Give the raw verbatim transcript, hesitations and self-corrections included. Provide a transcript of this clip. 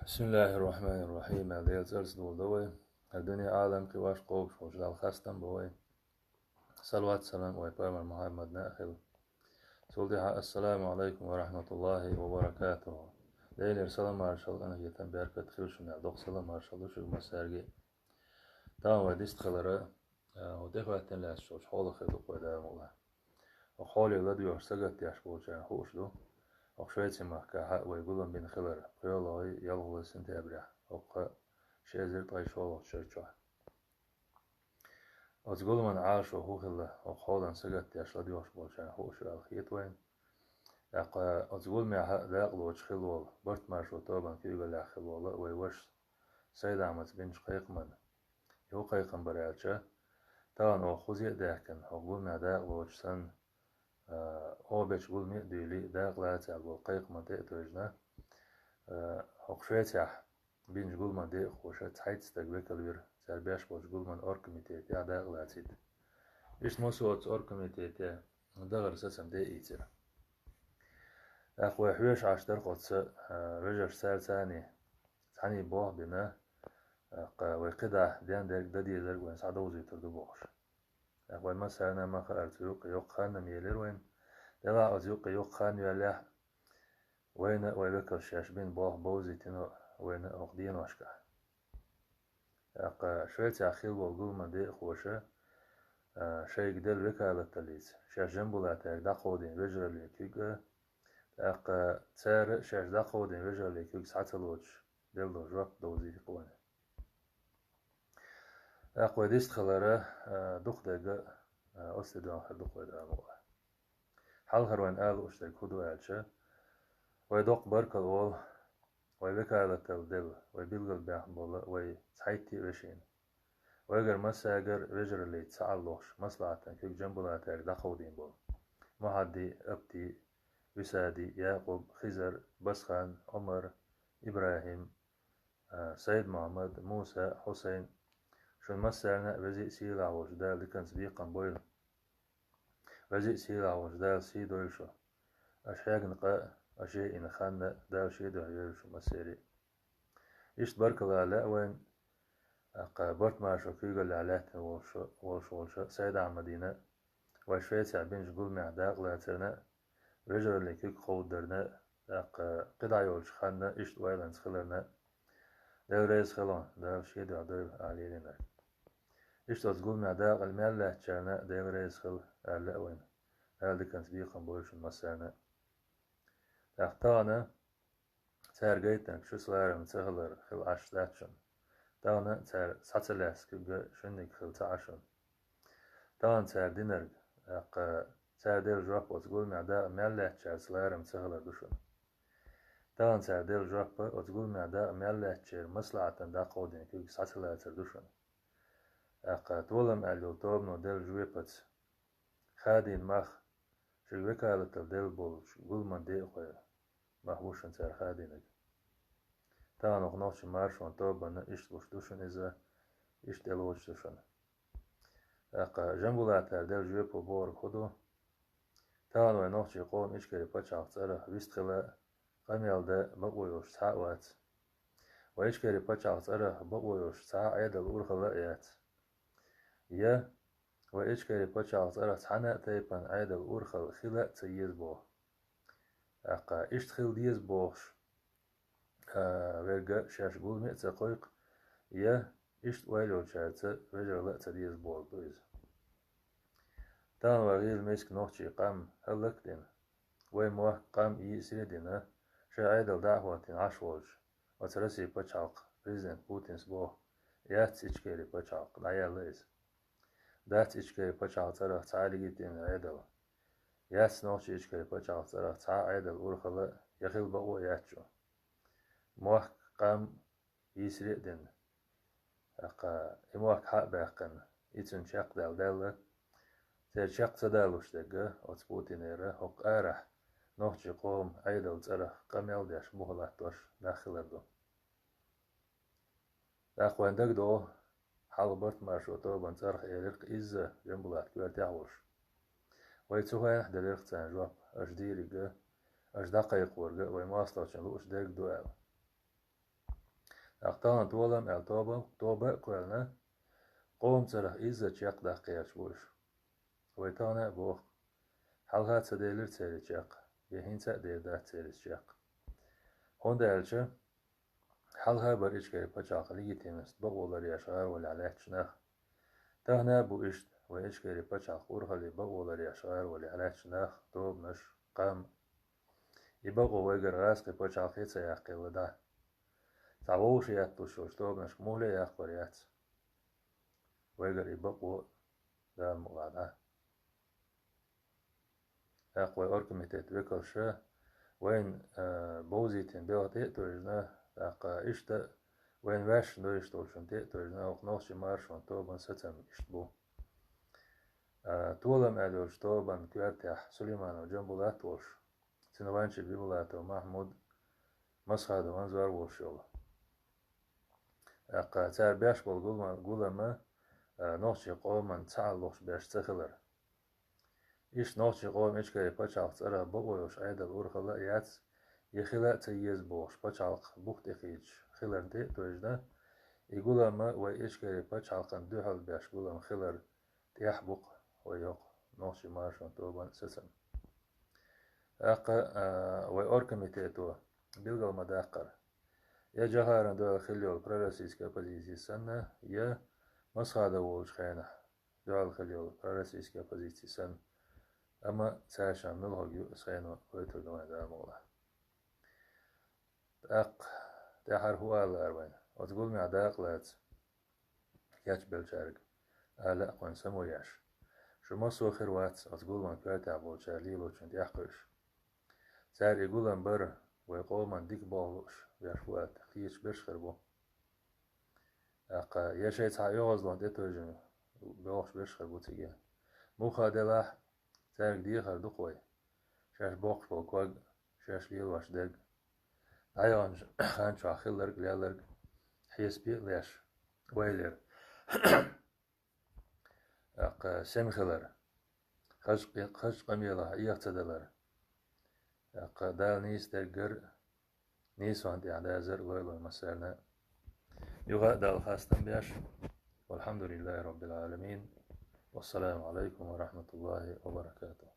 بسم الله الرحمن الرحيم. Дела цӀарца доладу вай. ХӀара дуне, Ӏалам кхиош, кхобуш волчу Далла хастам бу вай. Салават-салам вай пайхамар Мухьаммадна а хила. Цул тӀаьхьа: «Ассаламу Ӏалайкум ва рахьматуллахӀи ва баракатухӀ». Делера салам-маршалла, къинхетам, беркат хила шуна аьлла, доккха салам-маршалла ду шуьга массаьрга. Тахана вай дистхилар, а, хӀокху тӀехӀоьттина лаьтташ долчу хьолах хир ду-кх вай, Дала мукъ лахь. ХӀокху хьоле ладоьгӀуш сагатдеш болчарна хууш ду, хӀокху Швецехь-махкахь вай гулам бина хилар пхоьалгӀа ялхалгӀа сентябрехь, хӀокху ши эзар ткъе шолгӀачу шарчохь. Оцу гуламан Ӏалашо хӀун хилла, хӀокху хьолан сагатдеш ладоьгӀуш болчарна хууш ю аьлла хета вайна. ТӀаккха оцу гуламехь дакъа лоцуш хилла волу, Барт-Маршо тобанан куьйгаллехь хилла волу вай вашас Сайд-Ахьмада бинчу кхайкхаман. И хӀун кхайкхам бара аьлча, тахана оха кхузе а даьхкина, хӀокху гуламехь дакъа лоцуш санна, а, оха бечу гуламе а дуьйлий, дакъа лаца аьлла болу кхайкхаман тӀе а тевжина, а, хӀокху Швецехь бинчу гуламан декъахоша цхьайтта стаг векал вира, цара беш болчу гуламан оргкомитетехь дакъа лацийта. Иштта массо а оцу оргкомитете дахар сацам тӀеийцира. ТӀаккха вай хьоьжуш Ӏаш дара-кх оцу, а, вежарша, цара царний цхьаьний болх а бина, тӀаккха вай кхидӀа ден дерг, дан дезарг вайна схьадовзуьйтур ду бохуш. ТӀаккха вайн массарна а ма-хаъара, цу юккъе йоккха хан а елира вайна. Делахь оцу юккъе йоккха хан йоьллехь, вайна а, вай векалша шаьш бина болх бовзийтина вайна а хӀокху деношкахь. ТӀаккха Швецехь хилла волу гуламан декъахоша, а, шайга делла векалаталлица, шаьш Жамбулатаьрга дӀакховдийна вежараллин куьг а, тӀаккха цара шаьш дӀакховдийна вежараллин куьг схьа ца лоцуш делла жоп довзийти-кх вайна. ТӀаккха вай дистхилар, а, дукха дерг а, а, оцу тӀедоьгӀна хир ду-кх вай, Дала мукъ лахь. Хьалхара вайна ала лууш дерг хӀун ду аьлча, вай доккха баркалла олу вай векалаталла делла, вай билгалбаьхна болу вай цхьайтта а вешина. Вайгара массаьргара вежараллица цхьааллохуш, маслахьатан куьг Жамбулатаьрга дӀакховдийна болу Мухьадди, Апти, Висади, Якъуб, Хизар, Басхан, Ӏумар, ИбрахӀим, а, Сайд-Мухьаммад, Муса, Хьусайн, шуна массарна а везий а, сийлахь волчу Дала диканца бекхам бойла. Везий а, сийлахь волчу Дала сий дойла шу. Аша хьегна къа а, аша йина хан а Дала Шен дуьхьа йойла шу массерий а. Иштта баркалла лаьа вайна, тӀаккха Барт-Маршо куьйгаллехь лаьттина волуш, волуш волчу Сайд-Ахьмадина а, вай Швецехь бинчу гуламехь дакъа лацарна а, вежараллин куьг кховдадарна а, тӀаккха кхидӀа йолчу ханна иштта ойланца хиларна а. Дела реза хуьлда, Дала Шен дуьхьа дойла ахь лелийнарг. Иштта оцу гуламехь дакъа мел лаьттачарна а Дела реза хуьлда аьлла а вайна. Дала диканца бекхам бойла шуна массарна а. ТӀаккха тахана цара гайтинарг шуьца ларам ца хилар хила Ӏаш дац шуна. Тахана цара схьа ца лаьцна куьг а шуьнниг хила ца Ӏа шуна. Тахана цара динарг, тӀаккха цара делла жоп оцу гуламехь дакъа мел лаьттачаьрца ларам ца хилар ду шуна. Тахана цара делла жоп оцу гуламехь дакъа мел лаьттачеран маслахьатан дӀакховдийна куьг схьа ца лацар ду шуна. ТӀаккха толам аьлла йолу тобано делла жоьпаца хадийна мах, шуьга векалаталла делла болчу гуламан декъахойн мах бу шуна цара хадийнарг. Тахана хӀокху нохчийн маршонан тобанна иштта луш ду шуна иза, иштта тӀелоцуш ду шуна. ТӀаккха Жамбулатара делла жоьпо бохург хӀун ду? Тахана вай нохчийн къоман Ичкери пачхьалкх цӀарах вистхила а, къамел дан а бакъо йолуш цхьа а вац. Вай Ичкери пачхьалкх цӀарах бакъо йолуш цхьа а Ӏедал, урхалла а яц. Я вай Ичкери пачхьалкх цӀарах цхьана а тайпана Ӏедал, урхалла хила а ца еза боху. ТӀаккха иштта хила деза бохуш, а, верг а шаьш гуламе а ца кхойкху, я иштта ойла йолчаьрца вежаралла а ца деза бохург ду иза. Тахана вай гӀийла миска нохчийн къам хӀаллак а дина, вай мохк, къам йийсаре а дина, шайн Ӏедал дӀа а хӀоттийна Ӏаш волчу оцу Россин пачхьалкхан президента Путинс боху: «Яц Ичкери пачхьалкх, дӀаяьлла иза. Дац Ичкери пачхьалкх цӀарах цхьа а легитимни Ӏедал. Яц нохчийн Ичкери пачхьалкх цӀарах цхьа а Ӏедал, урхалла а, я хила бакъо а яц шу». Мохк, къам йийсаре а дина, тӀаккха и мохк схьа а баьккхина, и цуьнан чекхдала даьлла, церан чекх ца далуш дерг а оцу Путинера хӀокху арахь нохчийн къоман Ӏедалан цӀарах къамел деш, буха латтош нах хилар ду. ТӀаккха вайн дагадогӀу, хьалха Барт-Маршо тобанан цӀарах элира-кх изза Жамбулат коьртехь а волуш: «Вай цу хенахь делира-кх царна жоп, аша дийриг а, аша дӀакхайкхориг а вайн мостагӀчунна лууш дерг ду», – аьлла. ТӀаккха тахана толам аьлла тоба, тоба а кхоьллина, къоман цӀерах изза чакхдаккха гӀерташ бу уьш. Вай тахана а боху: хьалха а ца делира церан чаккха, я хӀинца а дер дац церан чаккха. ХӀунда аьлча хьалха а бара Ичкери пачхьалкхан легитимность бакъо ларъеш гӀаролехь лаьтташ нах. Тахана а бу иштта вай Ичкери пачхьалкхан урхалле бакъо ларъеш гӀаролехь лаьтташ нах, тобанаш, къам. И бакъо вайгара гӀазкхи пачхьалкхе а ца яккхаелла дӀа. Цхьа вовшахъетталуш йолчу тобанашка мухӀле а яккхалур яц вайгара и бакъо Дала мукъалахь дӀа. ТӀаккха вай оргкомитет векалша вайна, а, бовзийтина белхан тӀе а тевжина, тӀаккха иштта вайна ваьшна дойуш долчунна тӀе а тевжина, хӀокху нохчийн маршонан тобанан сацам иштта бу. А, толам аьлла йолчу тобанан коьртехь Сулейманов Джамбулат а волуш, цуьнан ванча Бибулатов Махьмуд, Масхадов Анзор волуш йолу. ТӀаккха цара беш болу гулам, гулам а, а, нохчийн къоман цхьааллохуш беш ца хилар. Иштта нохчийн къоман Ичкери пачхьалкхан цӀарах бакъо йолуш Ӏедал урхалла а яц, я хила а ца еза бохуш, пачхьалкх бух тӀекхийдаш хиларна тӀе а тевжина, и гулам а вай Ичкери пачхьалкхана дуьхьал беш гулам хилар тӀехь бу-кх вай хӀокху нохчийн маршонан тобанан сацам. ТӀаккха, а, вай оргкомитето билгал ма-даккхара, я Джохаран дуьхьал хилла йолу пророссийская оппозиция санна, я Масхадов волчу хенахь дуьхьал хилла йолу пророссийская оппозиция санна, амма цаьршиннан муьлхарг ю оцу хенахь гойтур ду вайна Дала мукъалахь. ТӀаккха тӀаьхьара хӀун ала лаьара вайна, оцу гуламехь дакъа лаца кечбеллачаьрга ала лаьа кхунна само еш: шу массо а хир вац оцу гуламан коьртехь болчара лелочунна тӀехь кхуьуш. Цара и гулам бара вай къоман дика болх лууш беш бу аьлла кхеташ берш хир бу. ТӀаккха я шайн цхьа оьгӀазлонна тӀетевжина бохуш берш хир бу цига. Муха делахь, цаьрга дехар ду-кх вай шаьш боккхуш болу ког, шаьш лелош дерг, дӀаяханчу хан чохь хилларг а, лелларг а хьесапе а леш, вайлера. ТӀаккха сема хилар, хазачу къамелах Ӏеха ца далар, тӀаккха Дала нийса дерггара, нийсонна тӀехь дазар а лойла вайн массарна а. Юха а Далла хастам беш. Валхьамдулиллахи Роббил Ӏаламин. Вассаламу Ӏалайкум ва рахматуллахи ва баракатух.